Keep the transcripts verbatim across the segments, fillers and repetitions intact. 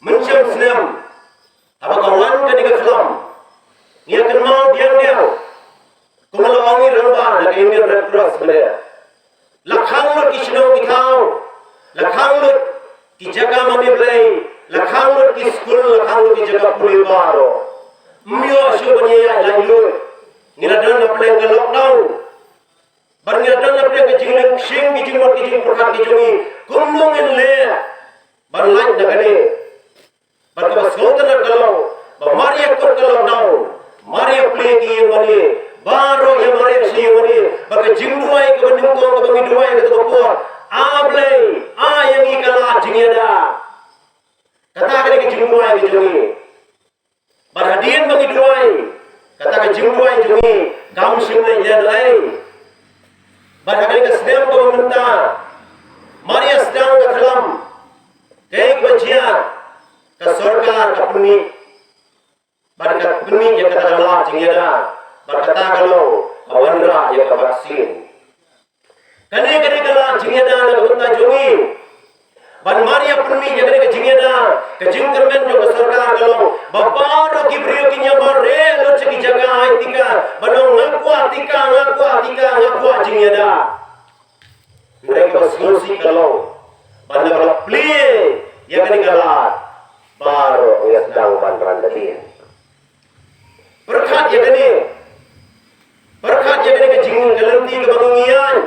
Mynshem snem, haba ka wan kane ka khlam, ngi ïa kynmaw biang biang, kumba la ong i rangbah na ka Indian Red Cross ba la khang lut ki shnong ki thaw, la khang lut ki jaka mane Blei, la khang lut ki skul, la khang lut ki jaka pule baroh. Ym ïoh shuh ban ïaid laitluid. Ngi la don hapdeng ka lockdown. Bad ngi la don hapdeng ka jingleh shim ki jingmut ki jingpyrkhat ki jong ngi, kumno ngin leh ban lait na kane. Bad kaba sngewtynnat ka long ba mar ïa kut ka lockdown, mar ïa plie ki ïing mane, baroh ïa mar ïa shi ïing mane, bad ka jingduwai kaba nyngkong kaba ngi duwai ha kato ka por, A Blei, ai ïa ngi ka lad jingïada. Kata ka dei ka jingduwai ka jong ngi. Bad hadien ba ngi duwai, kata ka jingduwai jong ngi kam shym leit lehnohei. Bad ha kane ka snem kaba mynta, mar ïa sdang ka khlam, kaei kaba jia, ka sorkar ka pynmih, bad ka pynmih ïa kata ka lad jingïada, bad kata ka long ka wanrah ïa ka vaccine. Kane, kane ka lad jingïada na ka bynta jong ngi. Bad mar ïa pynmih ïa kane ka jingïada, ka jingkyrmen jong ka sorkar ka long ba baroh ki briew kin ïa mareh lut sha ki jaka ai tika, ban ong nga kwah tika, nga kwah tika, nga kwah jingïada. Hynrei kaba sngewsih ka long ba lada la plie ïa kane ka lad, baroh ngi ïa sdang ban ran da dien. Pyrkhat ïa kane. Pyrkhat ïa kane ka jing, ka lynti kaba ngi ïaid.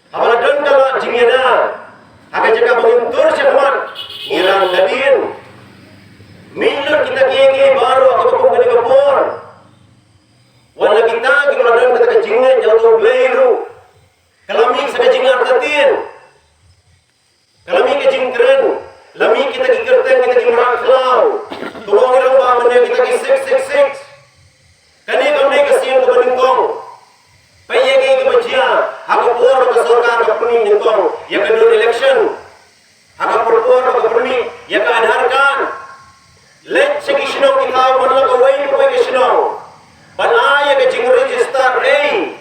Haba la don ka lad jingïada, ha ka jaka ba ngim tur shakhmat, ngi ran nadien. Mih lut kita kiei kiei baroh kaba kum kane ka por. Wat la kita kiba la don kata ka jingngeit ïa uto U Blei ruh, ka la mih sa ka jingartatien. Ka la mih ka jingkren, la mih kita ki kyrteng, kita ki mrad khlaw. Kumba ngi ong ba mynne kita ki six six six. Kane kam dei ka sien kaba nyngkong. Peit ïa kaei kaba jia ha ka por ba ka sorkar ka pynmih nyngkong ïa ka dur election. Ha ka por ba ka pynmih ïa ka Aadhaar card. Leit sha ki shnong ki thaw man la kawei kawei ka shnong ban ai ïa ka jingregister ei.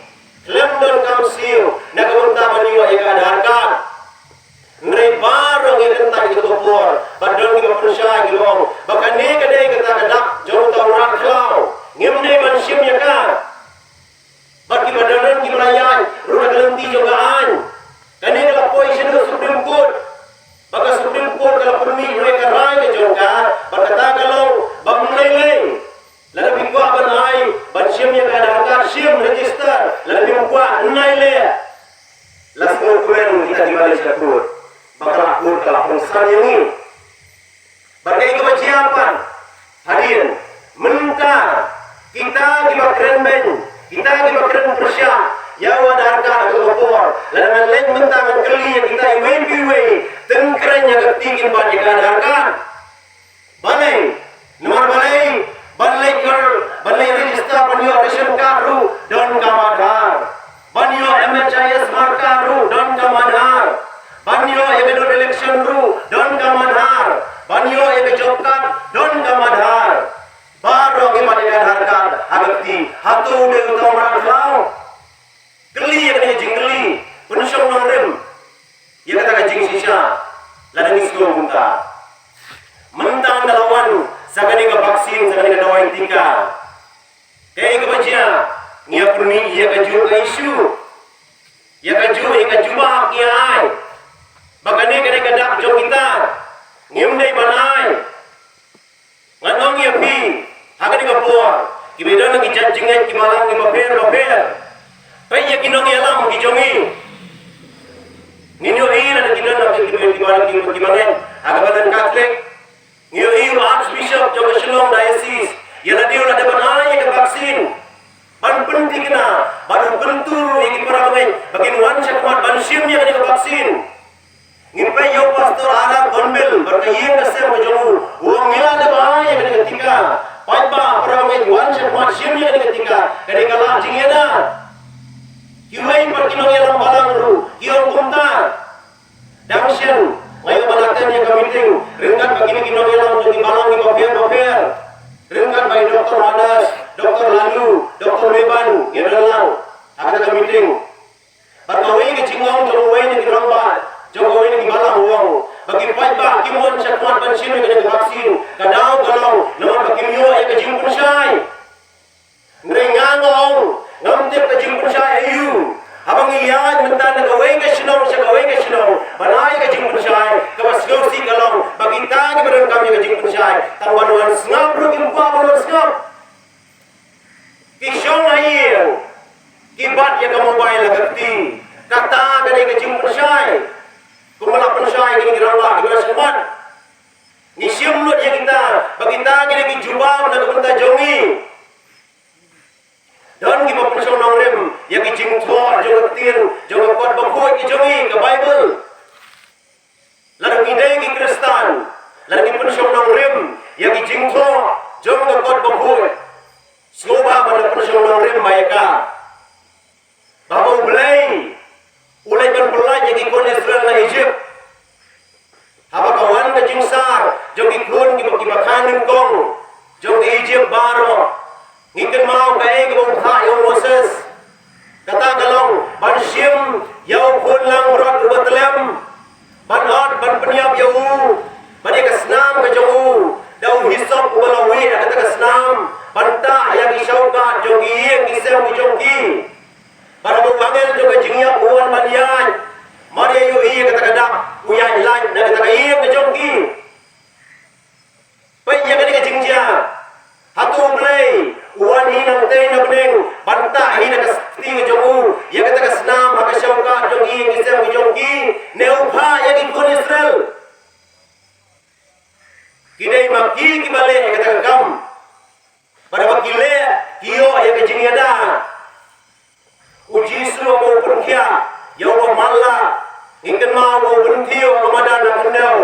Khlem don kam siew na ka bynta ban ïoh ïa ka Aadhaar card. Hynrei baroh ngi kyntait ïa kato ka por ba don kiba pynshai kiba ong ba kane ka dei kata ka dak jong uta u mrad khlaw, ngim dei ban shim ïa ka. Bad kiba don kiba la ïaid ruh na ka lynti jong ka aiñ. Kane ka la poi shaduh Supreme Court. Bad ka Supreme Court ka la pynmih ruh ïa ka rai ka jong ka, bad kata ka long ba ym lei lei. Lada phi kwah ban ai, ban shim ïa ka Aadhaar card, shim, register. Lada phim kwah, ym ai leh. La sngewkmen kita kiba leit sha court ba ka la court ka la pynsan ïa ngi. Bad kaei kaba jia pat hadien mynta, kita kiba kren beiñ, kita kiba kren pyrshah ïa u Aadhaar card ha kato ka por, lada ngan leit mynta ngan kylli ïa kita iwei pa iwei, tang kren ïa ka kti kin bat ïa ka Aadhaar card. Balei? Namar balei? Ban leit, ban leit register ban ïoh ration card ruh don kam Aadhaar. Ban ïoh M H I S marker ruh don kam Aadhaar. Ban ïoh ïa ka dur election ruh don kam Aadhaar. Ban ïoh ïa ka job card don kam Aadhaar. Baroh ngi bat ïa ka Aadhaar card ha ka kti. Hato u dei uta u mrad khlaw? Kylli ïa kane ka jingkylli, pynshong nongrim ïa kata ka jingshisha lada ngi sngew kumta. Mynta da la wan sa kane ka vaccine, sa kane ka dawai tika, kaei kaba jia? Ngi ïa pynmih ïa kajuh ka issue, ïa kajuh, ïa ka jubab ngi ïa ai ba kane ka dei ka dak jong kita, ngim dei ban ai. Ngan ong ïa phi, ha kane ka por kiba don ki jait jingngeit ki balang kiba pher ba pher. Peit ïa ki nongïalam ki jong ngi. Ngin ïohi lada ki don ki, ki, ki, ki, ki, kiba ngeit ha kaba don Catholic. Ngi ïohi u Archbishop jong ka Shillong Diocese, ïa lade u la dep ban ai ïa ka vaccine ban pynthikna, ban pyntur ïa ki para bangeit ba kin wan shakhmat ban shim ïa kane ka vaccine. Ngi peit ïa u Pastor Arad Bonbil bad ka ïing ka sem ka jong u, u ong ngi la dep ai ïa kane ka tika. Paidbah, para bangeit, wan shakhmat shim ïa kane ka tika, ka dei ka lad jingïada. Kiwei pat ki nongïalam balang ruh ki ong kumta. Dang shen nga ïoh ban attend ïa ka meeting ryngkat bad kine ki nongïalam jong ki balang kiba pher ba pher, ryngkat bad i Doctor Madas, Doctor Lalu, Doctor Meban, ïa don lang ha kata ka meeting. Bad kawei ka jingong jong uwei na ki rangbah jong kawei na ki balang u ong ba ki paidbah kim wan shakhmat ban shim ïa ka Ba kita kiba donkam ïa ka jingpynshai, tang ban wan sngap ruh kim kwah ban wan sngap. Ki shong ha ïing, ki bat ïa ka mobile ha ka kti. Kata ka dei ka jingpynshai. Kumba la pynshai kine ki rangbah kiba la shah mat. Ngi shim lut ïa kita, ba kita ki dei ki jubab na ka bynta jong ngi. Don kiba pynshong nongrim ïa ki jingthoh jong ka ktien, jong ka kot bakhuid ka jong ngi, ka Baibl. Lada ngi dei ki Khristan, lada ngi pynshong nongrim ïa ki jingthoh jong ka kot bakhuid, sngewbha ban da pynshong nongrim ba ïa ka, ba haba U Blei u leit ban pyllait ïa ki khun Israel na Ijipt, haba ka wan ka jingsar jong ki khun kiba, kiba kha nyngkong jong ka Ijipt baroh, ngi kynmaw kaei kaba u phah ïa u Moses. Kata ka long ban shim ïa u khun langbrot uba tlem, ban ot, ban pynïap ïa u, ban ïa ka snam ka jong u da u hisop uba la wih ha kata ka snam, ban tah ïa ki shawkat jong ki ïing ki sem ki jong ki. Bad haba u angel jong ka jingïap u wan ban ïaid, mar ïa ïohi ïa kata ka dak, u ïaid lait na kata ka ïing ka jong ki. Peit ïa kane ka jingjia. Hato U Blei u wan hi nangtei na bneng ban tah hi na ka kti ka jong u ïa kata ka snam ha ka shawkat jong ki ïing ki sem ki jong ki, ne u phah ïa ki khun Israel? Ki dei ma ki kiba leh ïa kata ka kam. Bad haba ki leh, ki ïoh ïa ka jingïada. U Jisu haba u pynkhiah ïa uba matlah, ngi kynmaw ba u pynthiew ha ka madan na khyndew.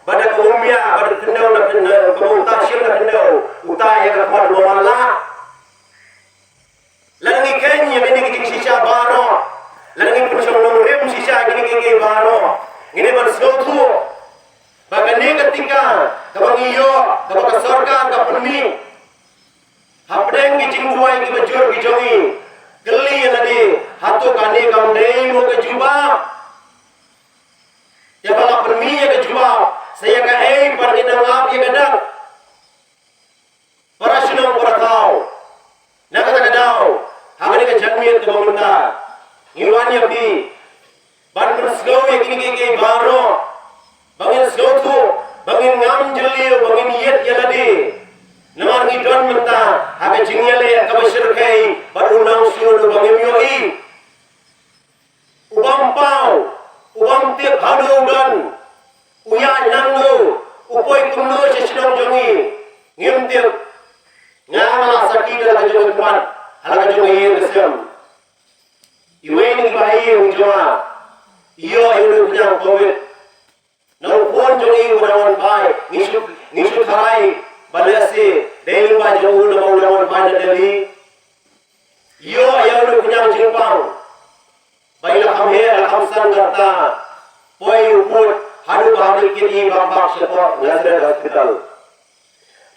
Bad da ka umïah, bad da ka khyndew na khyndew, kaba u tah shim na khyndew, u tah ïa ka khmat uba matlah. Lada ngi kheiñ ïa kine ki jingshisha baroh, lada ngi pynshong nongrim shisha ïa kine kiei kiei baroh, ngi dei ban sngewthuh ba kane ka tika kaba ngi ïoh, kaba ka sorkar ka pynmih hapdeng ki jingduwai kiba jur ki jong ngi, kylli ïa lade, hato kane kam dei mo ka jubab? Ïa ba la pynmih ïa ka jubab, sa ïa kaei pat ngin nang ap ïa ka dak? Para shnong para thaw, na kata ka daw, ha kane ka janmiet kaba mynta, ngi wan ïa phi ban pynsngew ïa kine kiei kiei baroh, ba ngin sngewthuh, ba ngin ngam jylliew, ba ngin ïit ïa lade. Namar ngi don mynta ha ka jingïaleh kaba shyrkhei bad u nongshun uba ngim ïohi. U bym paw, u bym tip hangno u don, u ïaid nangno, u poi kumno sha shnong jong ngi, ngim tip. Nga nga la sakhi da la ka jong ka khmat ha la ka jong ka ïing ka sem. Iwei na ki bahaïing jong nga i ïoh ïa u nongpynïaid Covid. Na u khun jong i u dang wan phai, ngi shu, ngi shu tharai ba lehse dei lyngba jong u namar u dang wan phai na Delhi. Ïoh ïa u nongpynïaid jingpang. Ba i la kham heh la kham san kata, poi u put haduh ba ha kit i bak bak shapoh Nazareth Hospital.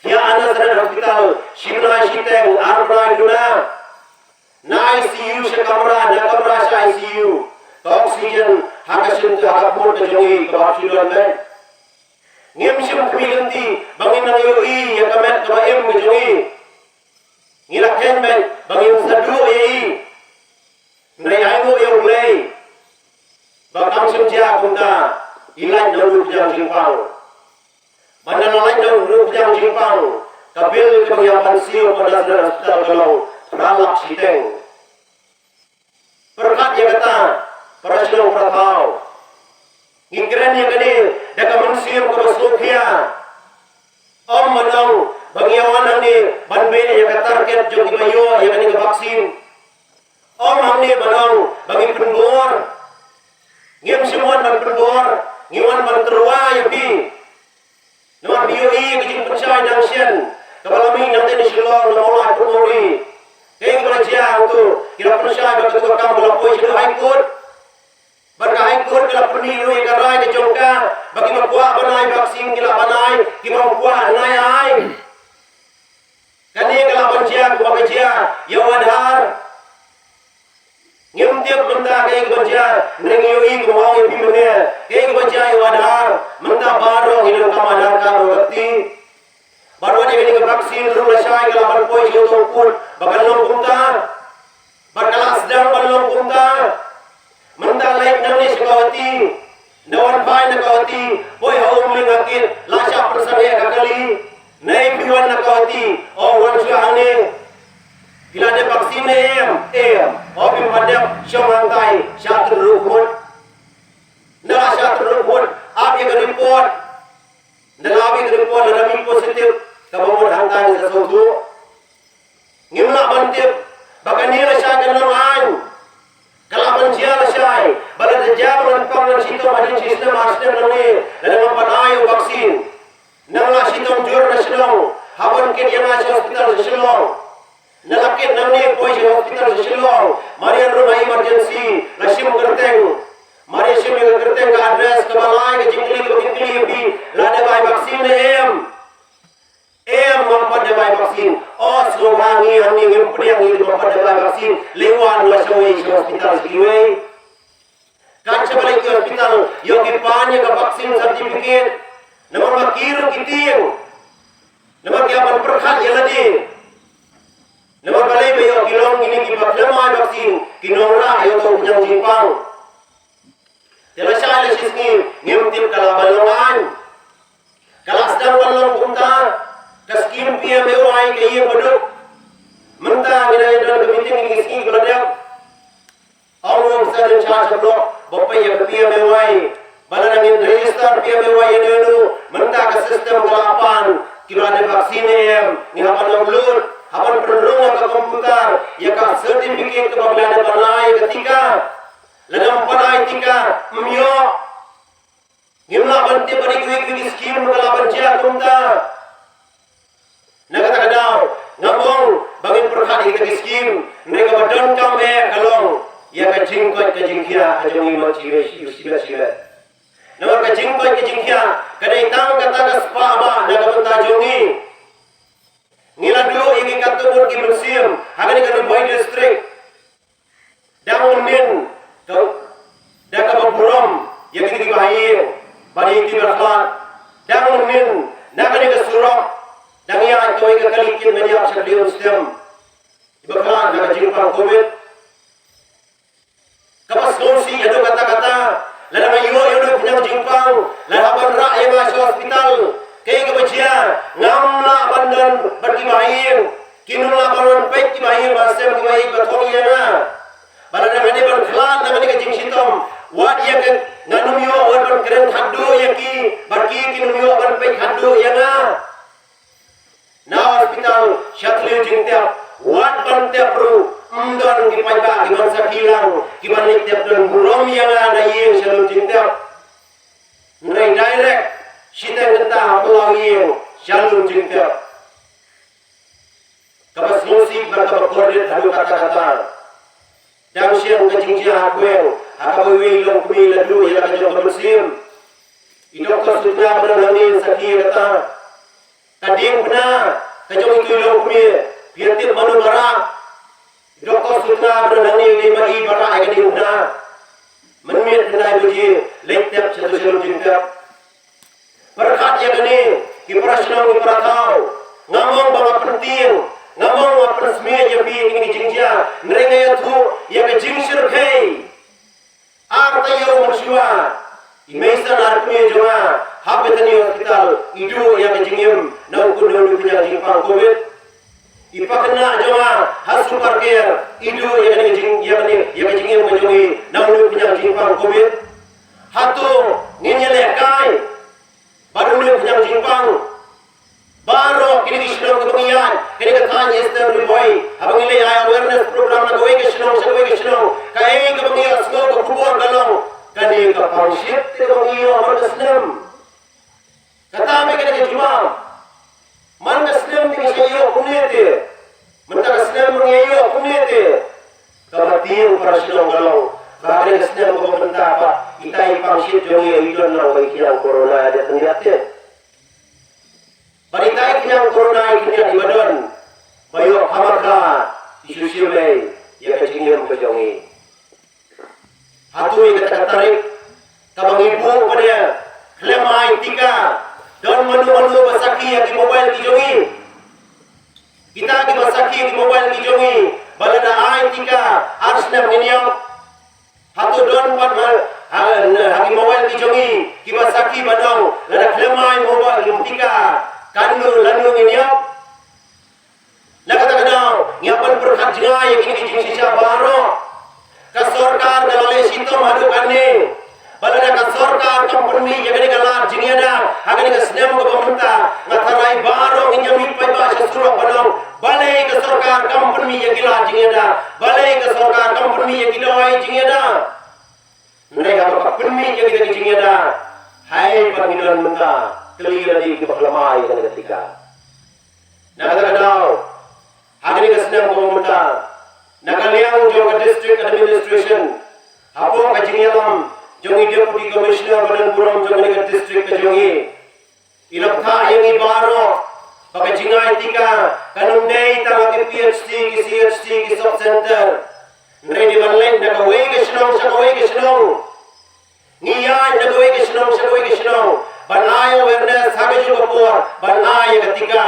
Ïa Nazareth Hospital, shi bnai shiteng, ar bnai duna. Na I C U sha kamra, na kamra sha I C U. Ka oxygen ha ka shyntur, ha ka pud ka jong i ka bam shu don beit. Ngim shym khmih lynti ba ngin nang ïohi ïa ka met kaba im ka jong i. Ngi la kheiñ beit ba ngin sa duh ïa i. Hynrei ainguh ïa U Blei ba kam shym jia kumta, i lait na u nongpynïaid jingpang. Bad na la lait na u nongpynïaid jingpang, ka bill kaba ngi hap ban siew ha Nazareth Hospital ka long phra lak shiteng. Pyrkhat ïa kata, para shnong para thaw. Ngi kren ïa kane da ka mynsiem kaba sngewkhia. Ym ban ong ba ngi ïa wan hangne ban beh ïa ka target jong kiba ïoh ïa kane ka vaccine. Ym hangne ban ong ba ngi pynbor. Ngim shym wan ban pynbor, ngi wan ban tyrwa ïa phi. Namar phi ïohi ka jingpynshai dang shen kaba la mih nangtei na Shillong, na Mawlai, Port Mowbray. Kaei kaba la jia hangto, ki la pynshai ba katu ka kam ka la poi sha High Court. Bad ka High Court ka la pynmih ruh ïa ka rai ka jong ka ba kiba kwah ban ai vaccine ki lah ban ai, kiba ym kwah nai ai. Kane ka lah ban jia kumba ka jia ïa u Aadhaar. Ngim tip mynta kaei kaban jia, hynrei ngi ïohi kumba ong ïa phi mynne, kaei kaban jia ïa u Aadhaar. Mynta baroh ngi donkam Aadhaar card ha ka kti. Bad wat ïa kane ka vaccine ruh lashai ka lah ban poi sha uto u pud ba kan long kumta. Bad ka lah sdang ban long kumta. Mynta leit nangne sha Guwahati. Na wan phai na ka hoti, poi ha um ling ha kit, la shah pyrshang ïa ka kali. Nei phi wan na ka hoti, o wan shuwa hangne. Phi la dep vaccine ne em? Em. O phim pat dep, shong hangtai, shah tynruh khut. Na la shah tynruh khut, ap ïa ka report. Na la ap ïa ka report, lada mih positive, kaba mut hangtai sa sngewthuh. Ngim lah ban tip ba kane lashai kan long aiñ. Ka lah ban jia lashai ba lada jia ba ngan pang ngan shitom hadien shi snem ar snem nangne, lada ngam pat ai u vaccine. Nang lah shitom jur na Shillong, hap ban kit ïa nga sha hospital sha Shillong. Na la kit nangne poi sha hospital sha Shillong, mar ïa rung ha emergency, la shim kyrteng. Mar ïa shim ïa ka kyrteng, ka address, kaba lai, ka jingkylli kaba kin kylli ïa phi, la dep ai vaccine ne em? Em, ngam pat dep ai vaccine. O, sngewbha ngi hangne ngim pdiang, ngi dei ngam pat dep ai vaccine. Leit wan la shawei sha hospital sha kiwei. Kat shaba leit ki hospital, ïoh ki pan ïa ka vaccine certificate. Namar ma ki ruh ki tieng. Namar ki hap ban pyrkhat ïa lade. Namar balei ba ïoh ki long kine kiba khlem ai vaccine, ki nongrah ïa uto u khñiang jingpang. Te lashai la shisngi ngim tip ka lah ban long aiñ. Ka lah sdang ban long kumta, ka skim P M A Y ka ïeng baduk. Mynta ngi dang ïa don ka meeting kine ki sngi ba la dep. Ong u officer in charge block ba peit ïa ka P M A Y. Ba lada ngin register P M A Y ïa no ïa no, mynta ka system ka la pan, ki la dep vaccine ne em, ngi hap ban upload, hap ban pynrung ha ka computer ïa ka certificate kaba phi la dep ban ai ïa ka tika. Lada ym pat ai tika, ym ïoh. Ngim lah ban tip ba dei kiwei kiwei ki skim ruh ka lah ban jia kumta. Na kata ka daw, ngam ong ba ngin pyrkhat ïa kita ki skim, hynrei kaba donkam eh ka long ïa ka jingkoit ka jingkhiah ka jong ngi man shi bynta shi bynta. Namar ka jingkoit ka jingkhiah ka dei tang kata ka spah ba na ka bynta jong ngi. Ngi la duh ïa ki katto ngut ki mynsiem ha kane ka Ri Bhoi District. Dang mynnin ka, da kaba burom ïa kine kiba ha ïing bad ïa kine kiba khlad. Dang mynnin na kane ka surok dang ïaid kawei ka kali kit ban ïap sha kali un stem. Kiba khlad na ka jingpang covid. Kaba sngewsih haduh katta katta, lada nga ïoh ïa une u khñiang jingpang, lada hap ban rah ïa nga sha hospital, kaei kaba jia? Ngam lah ban don bad kiba ha ïing. Kin ym lah ban wan peit kiba ha ïing ba sem kiba ïeit ba thok ïa nga. Ba lada nga dei ban khlad na kane ka jingshitom, wat ïa ka, ngan ym ïoh wat ban kren khatduh ïa ki, bad ki kin ym ïoh ban peit khatduh ïa nga. Na hospital sha thliew jingtep, wat ban tep ruh, ym don ki paidbah kiban sakhi lang, kiban leit tep don burom ïa nga na ïing sha thliew jingtep. Hynrei direct shiteng kynta ha phyllaw ïing sha thliew jingtep. Kaba sngewsih bad kaba kordit haduh katta katta. Dang shen ka jingjia ha Kwieng, ha kaba iwei i longkmie i la duh ïa la ka jong ka mynsiem. I Doktor Sutnga ba don hangne in sakhi ïa kata. Ka diengphna ka jong itu i longkmie, phi ïa tip mano ba rah? I Doktor Sutnga ba don hangne i dei ma i ba rah ïa ka diengphna. Mynmiet khyndai baje leit tep sha tu sha lum jingtep. Pyrkhat ïa kane, ki para shnong ki para thaw. Ngam ong ba nga pyntieng, ngam ong ba nga pynsmit ïa phi ïa kine ki jingjia. Hynrei nga ïathuh ïa ka jingshyrkhei. Ar taïew mynshuwa, i meisan ar kmie jong nga ha Bethany Hospital i duh ïa ka jingim na u khun na une u khñiang jingpang covid. I pakhynnah jong nga ha Super Care i duh ïa kane ka jing, ïa kane, ïa ka jingim ka jong i na une u khñiang jingpang covid. Hato ngin ïalehkai bad une u khñiang jingpang? Baroh kine ki shnong kiba ngi ïaid, kane ka thaiñ Eastern Ri Bhoi, haba ngi leit ai awareness program na kawei ka shnong sha kawei ka shnong, kaei kaba ngi ïohsngew ka khubor ka long, kane ka pangshit te kaba ngi ïoh man ka snem. Kata me kane ka jubab. Man ka snem te ngi sa ïoh kumne te. Mynta ka snem ngi ïoh kumne te. Kaba tieng para shnong ka long ba ha kane ka snem kaba mynta pat, itai i pangshit jong ngi i don lang ba i khñiang corona ïa khyndiat te. Bad itai i khñiang corona i khyndiat iba don ba ïoh khamar kha i shu shim ei ïa ka jingim ka jong i. Hato ïa kata ka tarik kaba ngi buh pat ïa khlem ai tika, don mano mano ba sakhi ïa ki mobile ki jong i? Kita kiba sakhi ïa ki mobile ki jong i ba lada ai tika ar snem ngin ïap. Hato don pat ma, Ha, ha ki mobile ki jong ngi, kiba sakhi ban ong, lada khlem ai mobile, tika, katno, lano ngin ïap. Na kata ka daw, ngi hap ban pyrkhat jngai ïa kine ki jingshisha baroh. Ka sorkar ka la leh shitom haduh katne. Ba lada ka sorkar kam pynmih ïa kane ka lad jingïada ha kane ka snem kaba mynta, nga tharai baroh ngin ïa mih paidbah sha surok ban ong, balei ka sorkar kam pynmih ïa ki lad jingïada, balei ka sorkar kam pynmih ïa ki dawai jingïada. Hynrei haba ka pynmih ïa kita ki jingïada, hai pat ngi don mynta, kylli ïa lade kiba khlem ai ïa kane ka tika. Na kata ka daw, ha kane ka snem kaba mynta, na ka liang jong ka district administration, hapoh ka jingïalam jong i Deputy Commissioner ba don burom jong kane ka district ka jong ngi, i la pynthah ïa ngi baroh ba ka jingai tika kan ym dei tang ha ki P H C, ki C H C, ki sub center. Hynrei dei ban leit na kawei ka shnong sha kawei ka shnong. Ngi ïaid na kawei ka shnong sha kawei ka shnong ban ai awareness ha kajuh ka por ban ai ïa ka tika.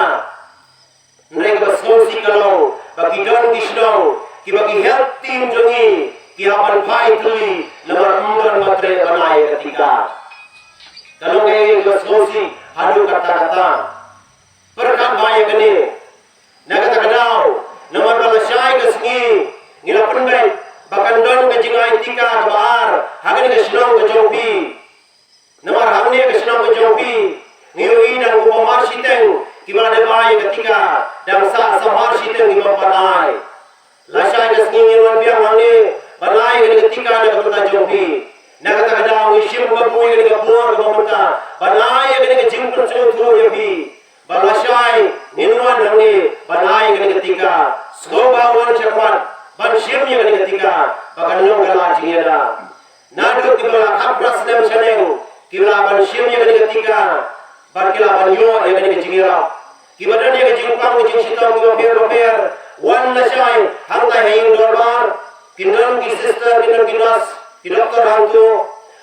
Hynrei kaba sngewsih ka long ba ki don ki shnong kiba ki health team jong ngi ki hap ban phai thylli namar ym don ma treh ban ai ïa ka tika. Ka long kaei kaba sngewsih haduh katta katta. Pyrkhat bha ïa kane. Na kata ka daw, namar ba lashai ka sngi ngi la pynbeit ba kan don ka jingai tika kaba ar ha kane ka shnong ka jong phi. Namar hangne ka shnong ka jong phi, ngi ïohi dang kumba mar shiteng kiba la dep ai ka tika, dang sah sa mar shiteng kiba pat ai. Lashai ka sngi ngin wan biang hangne ban ai kane ka tika na ka bynta jong phi. Na kata ka daw ngi shim kabu ïa kane ka por kaba mynta ban ai ïa kane ka jingpynsngewthuh ïa phi. Ba lashai ngin wan hangne ban ai ïa kane ka tika. Sngewbha wan shakhmat ban shim ïa kane ka tika ba kan long ka lad jingïada. Naduh kiba la khatphra snem shaneng ki la ban shim ïa kane ka tika bad ki la ban ïoh ïa kane ka jingïarap. Kiba don ïa ka jingpang ka jingshitom kiba pher ba pher, wan lashai hangtai ha ïing dorbar. Kin don ki sister, kin don ki nurse, ki doktor hangto.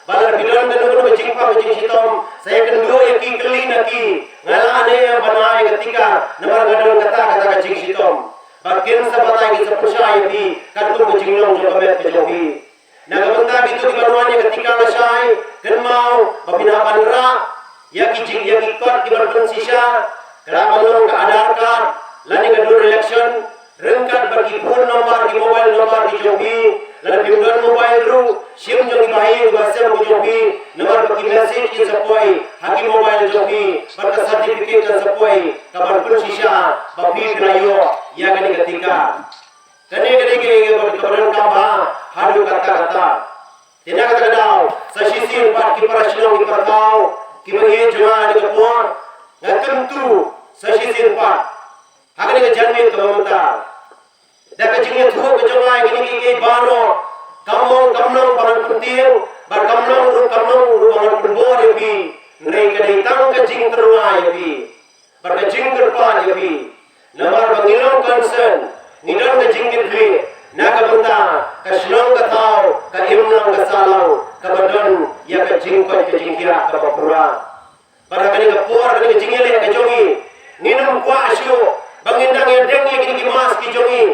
Bad lada phi don kano kano ka jingpang ka jingshitom, sa ïakynduh ïa ki, kylli na ki. Nga lah ne em ban ai ka tika namar nga don kata kata ka jingshitom. Bad kin sa batai, kin sa pynshai ïa phi katkum ka jinglong jong ka met ka jong phi. Na ka bynta kito kiba wan ïa ka tika lashai, kynmaw ba phin hap ban rah ïa ki jing, ïa ki kot kiba pynshisha, ka lah ban long ka Aadhaar card lane ka dur election, ryngkat bad ki phone number, ki mobile number ki jong phi. Lada phim don mobile ruh, shim jong ki bahaïing bahasem ki jong phi, namar ba ki message kin sa poi ha ki mobile jong phi bad ka certificate kan sa poi kaban pynshisha ba phi phi la ïoh ïa kane ka tika. Kane ka dei kaei kaba, kaba donkam bha haduh katta katta. Te na kata ka daw, sa shisien pat ki para shnong, ki para thaw kiba ïeit jong nga ha kane ka por, nga kyntu sa shisien pat ha kane ka janmiet kaba mynta, da ka jingïathuh ka jong nga ïa kine kiei kiei baroh, kam long, kam long ba ngan pyntieng bad kam long ruh, kam long ruh ba ngan pynbor ïa phi. Hynrei ka dei tang ka jingtyrwa ïa phi bad ka jingkyrpad ïa phi. Namar ba ngi long concern, ngi don ka jingkitkhlieh na ka bynta ka shnong ka thaw, ka imlang ka sahlang kaba don ïa ka jingkoit ka jingkhiah kaba pura. Bad ha kane ka por, ha kane ka jingïaleh ka jong ngi, ngin ym kwah shuh ba ngin dang ïadeng ïa kine ki mask ki jong ngi.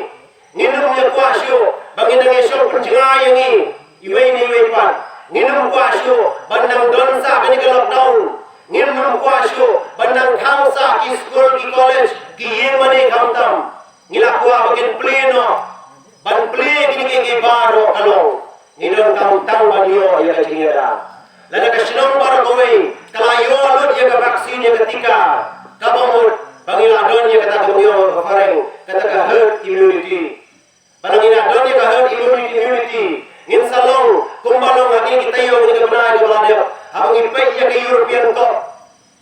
Ngin ym ïa kwah shuh ba ngin dang ïashong pynjngai ïa ngi iwei na iwei pat. Ngin ym kwah shuh ban dang don sa kane ka lockdown. Ngin ym kwah shuh ban dang khang sa ki skul, ki college, ki ïing mane khamtam. Ngi la kwah ba kin plie noh. Ban plie kine kiei kiei baroh ka long, ngi donkam tang ban ïoh ïa ka jingïada. Lada ka shnong baroh kawei ka la ïoh lut ïa ka vaccine, ïa ka tika, kaba mut ba ngi la don ïa kata kaba ngi ong ha ka phareng kata ka herd immunity. Ba ngi la don ïa ka herd immunity, immunity, ngin sa long kumba long ha kine ki taïew, kine ki bnai kiba la dep, haba ngi peit ïa ka European Cup.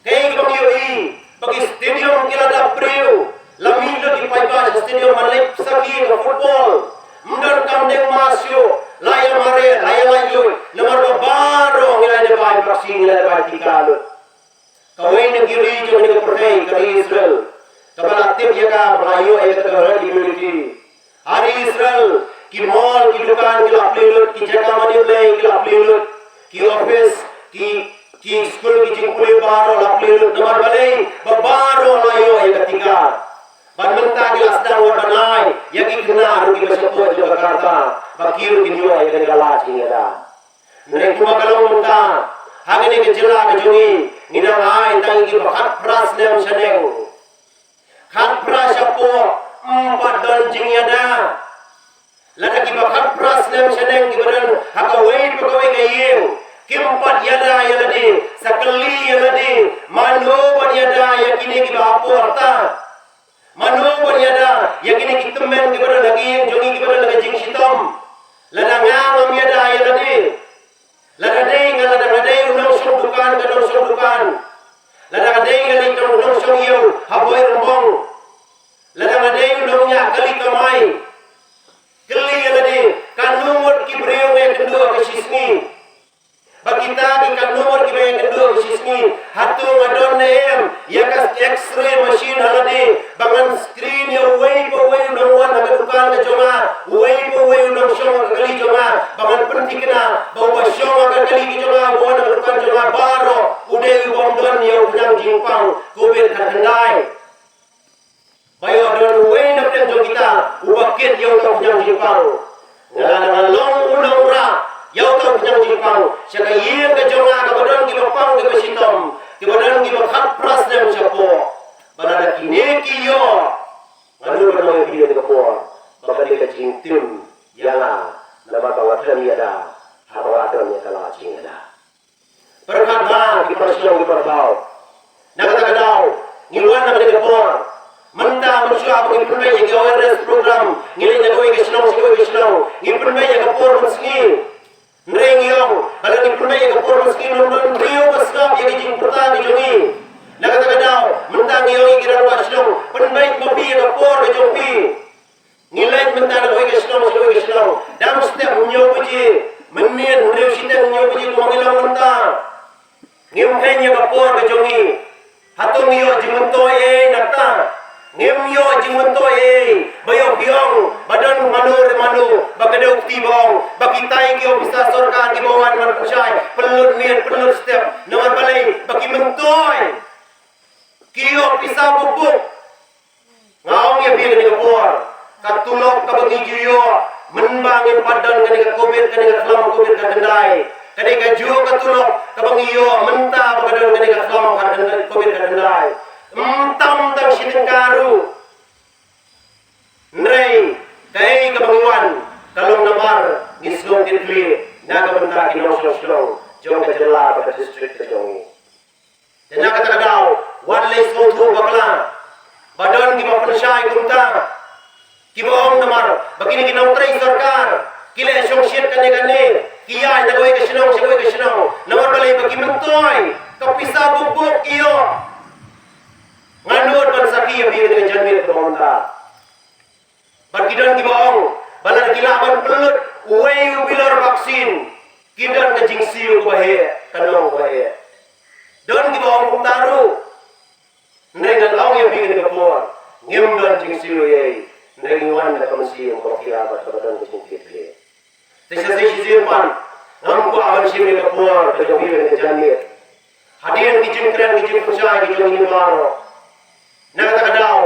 Kaei kaba ngi ïohi ba ki stadium ki la dap briew. La mih lut ki paidbah sha stadium ban leit sakhi ïa ka football. Ym donkam deng mask shuh, la ïa mareh, la ïa laitluid, namar ba baroh ngi la dep ai vaccine, ngi la dep ai tika lut. Kawei na ki ri jong kane ka pyrthei ka ri Israel, kaba la tip ïa ka ba la ïoh ïa ka herd immunity. Ha ri Israel, ki mall, ki dukan ki la plie lut, ki jaka mane blei ki la plie lut, ki office, ki, ki skul, ki jingpule baroh la plie lut. Namar balei? Ba baroh la ïoh ïa ka tika. Bad mynta ki la sdang wat ban ai ïa ki khynnah ruh kiba shapoh jong ka rta ba ki ruh kin ïoh ïa kane ka lad jingïada. Hynrei kumba ka long mynta, ha kane ka jylla ka jong ngi, ngi dang ai tang ïa kiba khatphra snem shaneng. Khatphra shapoh, ym pat don jingïada. Lada kiba khatphra snem shaneng kiba don ha kawei pa kawei ka ïing kim pat ïada ïa lade, sa kylli ïa lade, mano ban ïada ïa kine kiba hapoh rta? Mano ban ïada ïa kine ki tymmen kiba don ha ka ïing jong ngi kiba don ha ka jingshitom? Lada nga ngam ïada ïa lade, lada dei nga, lada nga dei u nongshong dukan ka nongshong dukan, lada nga dei nga dei u nongshong ïew ha Bhoirymbong, lada nga dei u nongñiah kali kamai, kylli ïa lade, katno ngut ki briew nga ïakynduh ha ka shisngi? Ba kita ki katno ngut kiba ïakynduh ha ka shisngi, hato nga don ne em ïa ka X-ray machine ha lade ba ngan screen ïa uwei pa uwei u nongwan ha ka dukan ka jong nga, uwei pa uwei u nongshong ha ka kali jong nga, ba ngan pynthikna ba uba shong ha ka kali ka jong nga, uba wan ha ka dukan jong nga baroh u dei u bym don ïa u khñiang jingpang Covid khatkhyndai? Ba ïoh don uwei na pdeng jong kita uba kit ïa uta u khñiang jingpang. Nga la dang long u nongrah ïa uta u khñiang jingpang sha ka ïing ka jong nga kaba don kiba pang kiba shitom, kiba don kiba khatphra snem shapoh. Ba lada kine ki ïoh, nga nud ban ong ïa phi ha kane ka por ba ka dei ka jingtim ïa nga, namar ba nga khlem ïada haba nga don ïa ka lad jingïada. Pyrkhat bha ki para shnong ki para thaw. Na kata ka daw ngi wan ha kane ka por. Mynta mynshuwa ba ngi pynbeit ïa ki awareness program, ngi leit na kawei ka shnong sha kawei ka shnong, ngi pynbeit ïa ka por mynsngi. Hynrei ngi ong ba lada ngi pynbeit ïa ka por mynsngi, ym don briew ba sngap ïa ka jingpyrta ka jong ngi. Na kata ka daw mynta ngi ong ïa ki rangbah shnong, pynbeit ma phi ïa ka por ka jong phi. Ngi leit mynta na kawei ka shnong sha kawei ka shnong, dang step hynñiew baje mynnin, hynriew shiteng hynñiew baje kumba ngi long mynta. Ngim kheiñ ïa ka por ka jong ngi. Hato ngi ïoh jingmyntoi ei na kata? Ngim ïoh jingmyntoi ei. Ba ïoh phi ong ba don mano re mano ba ka dei u kti ba ong ba kitai ki ophisar sorkar kiba wan ban pynshai, pynlut miet, pynlut step, namar balei? Ba ki myntoi. Ki ïoh pisa buk buk. Nga ong ïa phi kane ka por, ka tulop kaba ngi ju ïoh mynba ngim pat don kane ka Covid, kane ka khlam Covid khatkhyndai, ka dei kajuh ka tulop kaba ngi ïoh mynta ba ka don kane ka khlam khatkhyndai, Covid khatkhyndai. Ym tam tang shi tyngka ruh. Hynrei kaei kaba ngi wan ka long namar ngi sngewthuh khlieh na ka bynta ki nongshong shnong jong ka jylla bad ka district ka jong ngi. Te na kata ka daw, wat leit sngewthuh bakla ba don kiba pynshai kumta, kiba ong namar ba kine ki nongtrei sorkar ki leh shongshit kane kane, ki ïaid na kawei ka shnong sha kawei ka shnong, namar balei? Ba ki myntoi ka pisa buk buk ki ïoh. Nga nud ban sakhi ïa phi kane ka janmiet kaba mynta. Bad ki don kiba ong ba lada ki lah ban pynlut uwei u bilor vaksin, ki don ka jingsiew kaba heh, ka long kaba heh. Don kiba ong kumta ruh. Hynrei ngan ong ïa phi kane ka por, ngim don jingsiew ei ei. Hynrei ngi wan da ka mynsiem kaba khia bad kaba don ka jingkitkhlieh. Te shisien shisien pat ngam kwah ban shim ïa ka por ka jong phi kane ka janmiet. Hadien ki jingkren ki jingpynshai ki jong ngi baroh, na kata ka daw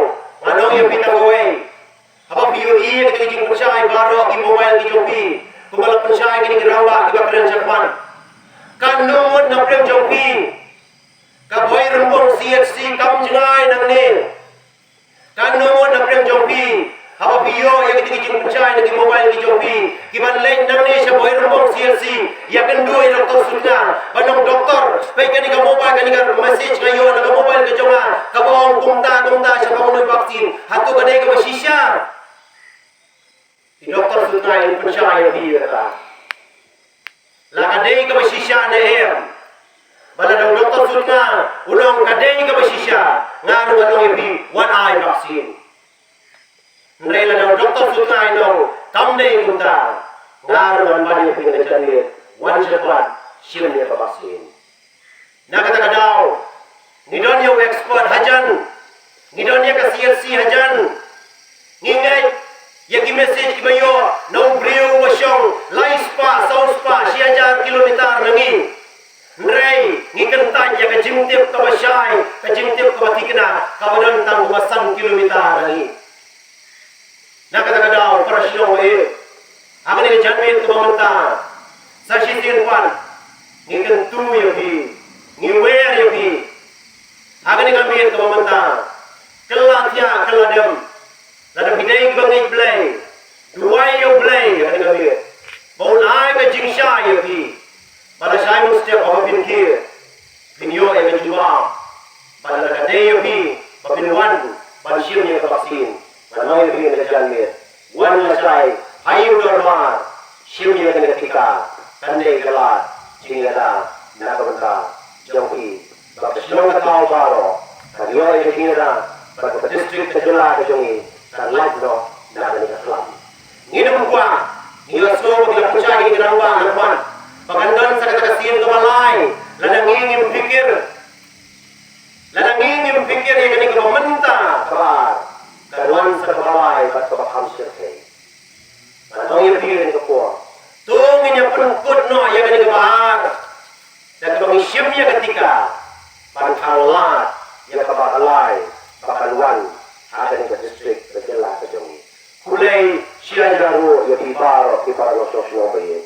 ngan ong ïa phi tang kawei. Haba phi ïohi ïa ki jingpynshai baroh ki mobile ki jong phi, kumba la pynshai kine ki rangbah kiba kren shakhmat, katno ngut na pdeng jong phi ka Bhoirymbong C H C kam jngai nangne? Katno ngut na pdeng jong phi, haba phi ïoh ïa kito ki jingpynshai na ki mobile ki jong phi, ki ban leit nangne sha Bhoirymbong C H C ïakynduh ïa Doctor Sutnga, ban ong, "Doctor, peit kane ka mobile, kane ka message nga ïoh na ka mobile ka jong nga, kaba ong kumta kumta shaphang une u vaksin. Hato ka dei kaba shisha?" I Doctor Sutnga in pynshai ïa phi ïa kata. La ka dei kaba shisha ne em? Ba lada u Doctor Sutnga u ong ka dei kaba shisha, nga ruh ngan ong ïa phi, wat ai vaksin. Hynrei lada u Doctor Sutnga in ong kam dei kumta, nga ruh ngan ban ïa phi kane ka janmiet, wan shakhmat, shim ïa ka vaksin. Na kata ka daw ngi don ïa u expert hajan, ngi don ïa ka C H C hajan. Ngi ngeit ïa ki message kiba ïoh na u briew uba shong lai spah, saw spah, shi hajar kilometer na ngi. Hynrei ngi kyntait ïa ka jingtip kaba shai, ka jingtip kaba thikna, kaba don tang kumba san kilometer na ngi. Na kata ka daw, para shnong, eh, ha kane ka janmiet kaba mynta, Sa shisien pat ngi kyntu ïa phi, ngi wer ïa phi ha kane ka miet kaba mynta. Kylla thiah kylla dem, lada phi dei kiba ngeit Blei, duwai ïa U Blei ha kane ka miet ba un ai ka jingshai ïa phi, ba lashai mynstep haba phin kiew phin ïoh ïa ka jubab. Bad lada ka dei ïa phi ba phin wan ban shim ïa ka vaccine, ngan ong ïa phi ha kane ka janmiet, wan lashai ha ïing dorbar, shim ïa kane ka tika. Kan dei ka lad jingïada na ka bynta jong phi, ba ka shnong ka thaw baroh kan ïoh ïa ka jingïada, bad ka district ka jylla ka jong ngi kan lait noh na kane ka khlam. Ngin ym kwah, ngi ïohsngew ba ki la pynshai ïa ki rangbah na khmat ba kan don sa kata ka sien kaba lai. Lada ngi ngim phikir, lada ngi ngim phikir ïa kane kaba mynta, kaba ar kan wan sa kaba lai bad kaba kham shyrkhei. Ngan ong ïa phi ha kane ka por, to ngin ïa pynkut noh ïa kane kaba ar da kaba ngi shim ïa ka tika ban khang lad ïa kaba lai ba kan wan ha kane ka district, ka jylla ka jong ngi. Khublei shibun ruh ïa phi baroh ki para nongshong shnong ba ïeit.